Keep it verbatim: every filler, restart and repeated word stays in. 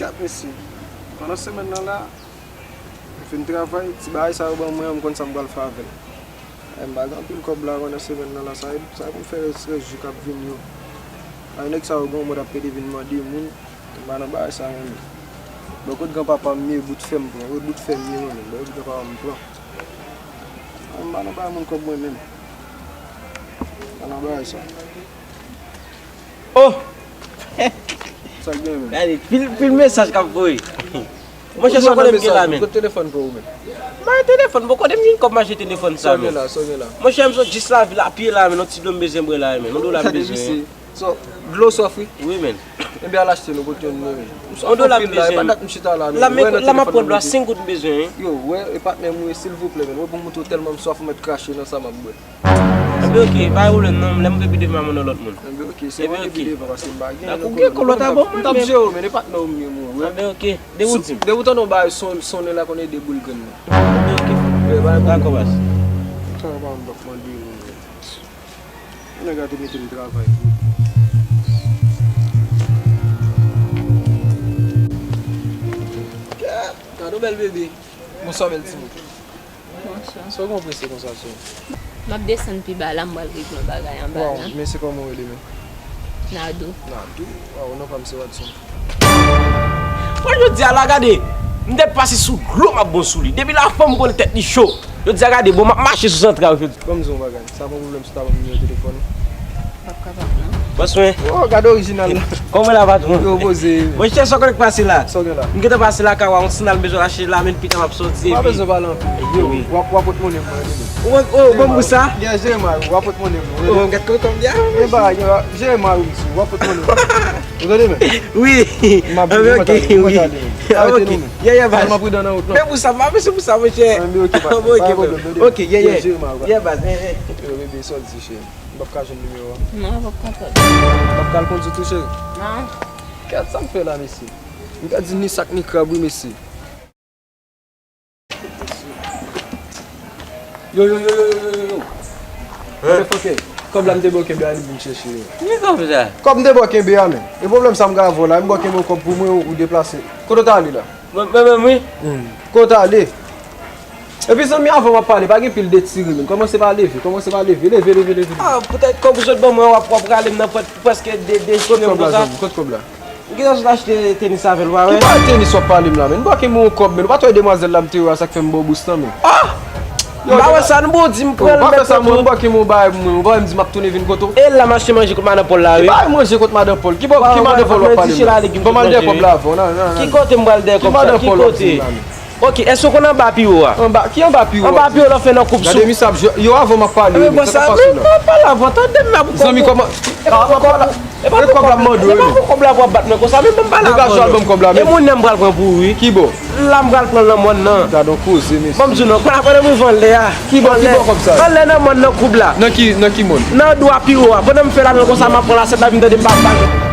Gad mesye, pandan semèn nan la, m fin travay, ti bagay sa yo ban mwen an, m konn sa m pral fè avè l. E m pa gen anpil kòb la pandan semèn nan la, sa e, sa e pou m fè rès, rès jou k ap vini yo. Ay, nèg sa yo gen yon mòd ap pede vin mande moun, m pa nan bagay sa mwen menm. Bò kot granpapa m ye, bout fè m pran, wi, bout fè m ye mwen menm, bò kot granpapa m pran. Mwen m pa nan bagay moun kòb mwen menm. M pa nan bagay sa. Oh! Sa k gen menm? Gade, pil, pil mesaj k ap voye. Monchè, sa w konnen m gen la, men. Kote telefòn pou ou menm? M pa gen telefòn, bon, kote m jwenn kòb m achte telefòn sa, men? Sa w gen la, sa w gen la? Monchè, m sot jis lavil la, pye la, men, yon ti dlo m bezwen bwè la, men, yon dola m bezwen. So, dlo sòf, wi? Wi, men. Ebyen, al achte nou, pote yon, men. Yon dola m bezwen. E pa dat m chita la, men. La, men, la, m ap pran dlo a, senk goud m bezwen, wi. Yo, wè, e patnè m, wi, silvouplè, men. Wè, pou m montre w tèlman m swaf, m mèt krache nan sa m ap bwè. Enben, oke, pa gen pwoblèm, non, lè m vle pi devan, m ap mande lòt moun. Enben, oke, se mwen ki pi devan, paske m pa gen. Dakò, gen kòb lòt a ban mwen, men. M t ap jere w, men, e patnè w m ye, mwen, wè. Enben, oke, depi w di m. Depi w tande yon bagay son-, sonnen la, konn ede boul grenn nan. Enben, oke. Dakò, baz. Sa va m p ap mande moun, men. Nèg la te mete m travay tou. Kèt, gade yon bèl bebe. Bonswa, bèl timoun. Bonswa. Sa w gen w prese konsa, sè? M ap desann pi ba la, m pral regle yon bagay anba la. Waw, men se kòman w rele menm? Nado. Nado? Waw, non pa m se Wadson. Mwen jodi a la, gade, m te pase sou dlo m ap bon sou li. Depi la fanm konnen tèt li cho. Jodi a gade, bon, m ap mache sou santral jodi. Ban m di w yon bagay. Sa pa pwoblèm si w ta ban m nimewo telefòn ou. P ap kapab, non. Pran swen. Oh, gade orijinal la. Kòman la, patwon? Yo, poze. Monchè, sa w konnen k pase la? Sa w gen la? M gentan pase lakay ou a, yon sandal m bezwen achte la, men pita m ap soti. Ou pa bezwen pale anpil. Yo, w ap, w ap pot monnen mwen, wi. Ou, ou, ou ban m pou sa? Gen jere mari, w ap pot monnen mwen. Oh, m gad kòm kòm byen. Gen bagay, gen, jere mari, wi, w ap pot monnen mwen. Ou tande, men? Wi. M ap di w, mwen tande, mwen tande. Ah, ok. Yeah, yeah, baz. Tèlman pridan nan wout lan. Men pou sa, m ap mèsi pou sa, monchè. Ah, men ok, pa, pa gen pwoblèm, tande. Ok, yeah, yeah. Jere mari, wi. Yeah, baz. Eh, eh. Yo, bebe, sa w di, cheri? M p ap ka jwenn nimewo a. Non, w p ap kapab. M p ap ka al kondui tou, cheri? Non. Gad sa m fè la, mesye. M pèdi ni sak ni krab, wi, mesye. Yo, yo, yo. Motherfucker, kòb la m te ba w kenbe a, li vin chèche yo. Ki kòb sa? Kòb m te ba w kenbe a, men. E pwoblèm sa m gen avè w la, m ba w kenbe yon kòb pou mwen, ou, ou deplase. Kote w t ale la? Mwen, mwen menm, wi. Hmm. Kote w t ale? Epi zanmi, avan w ap pale, pa gen pil detire, men. Kòmanse pa leve, kòmanse pa leve, leve, leve, leve. Ah, poutèt kòb ou sot ban mwen, w ap, w ap rale m nan pòt prèske de, de semèn konsa. Kot kòb la, zanmi? Kot kòb la? M gentan sot achte tenis avè l, ou pa wè? Ki bagay tenis w ap pale m la, men? M ba w kenbe yon kòb, men. Ou pa t wè demwazèl la m te wè a, sa k fè m ba w bous lan, men. Ah! M pa wè sa, nou ba w di m pran l, mèt nan tou. Ou pa fè sa, mwen, m ba w kenbe yon bagay pou mwen. Ou pa wè m di m ap tounen vin kote w? E la m achte manje kot madan Pòl la, wi. Ki bagay manje kot madan Pòl? Ki ba w, ki madan Pòl w ap pale m la? Ban m al dèyè kòb la avè w, nan, nan, nan. Ki kote m pral dèyè kòb sa? Ki madan Pòl w ap di m la, men? Ok, èske w konn anba piwo a? Anba, ki anba piwo a? Anba piwo lè w fè nan koup sou. Gade misye ap jwe. Yo, avan m ap pale, men sa k ap pase w la? Mwen pa pale avè w, tande m la pou kòb. Zanmi, kòman? E pa pou kòb la. E pa pou kòb la, m mande w, e pa pou kòb la pou w ap bat mwen konsa, men ban m pale avè w. Degaj w al ban m kòb la, men. E moun nan m pral pran pou ou, wi. Ki bò? La m pral pran l nan mòn nan. Gad on koze, mesye. Ban m di w non, konn apre nan mwen vann lè a. Ki bò, ki bò kòb sa? Anlè nan mòn nan koub la. Nan ki, nan ki mòn? Nan dwa piwo a. Pandan m fè ladan l konsa, m ap pran lasèt la, vin tande m pa pale.